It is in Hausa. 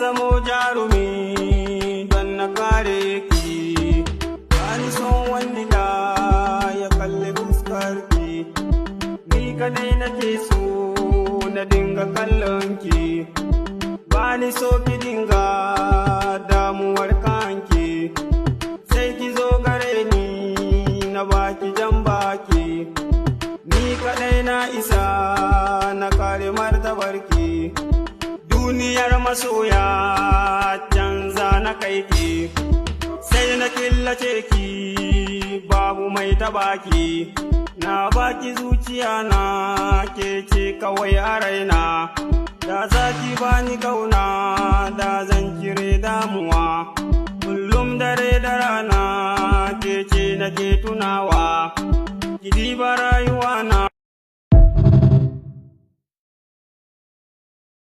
zamo jarumi don na kare ki. Bani son wani da ya kalli fuskar ki. Ni kadai nake so na dinga kallon ki. Bani so ki dinga damuwar kanki. Sai ki zo gare ni na baki jan baki. Ni kadai na isa na kare martabarki. Duniyar masoya canza na kai ki. Sai na killace ki, babu mai tabaki. Na baki zuciya na, ke ce kawai a raina. Da za ki bani kauna, da zan cire damuwa. Kullum dare da rana ke ce nake tunawa. Ki diba rayuwa na.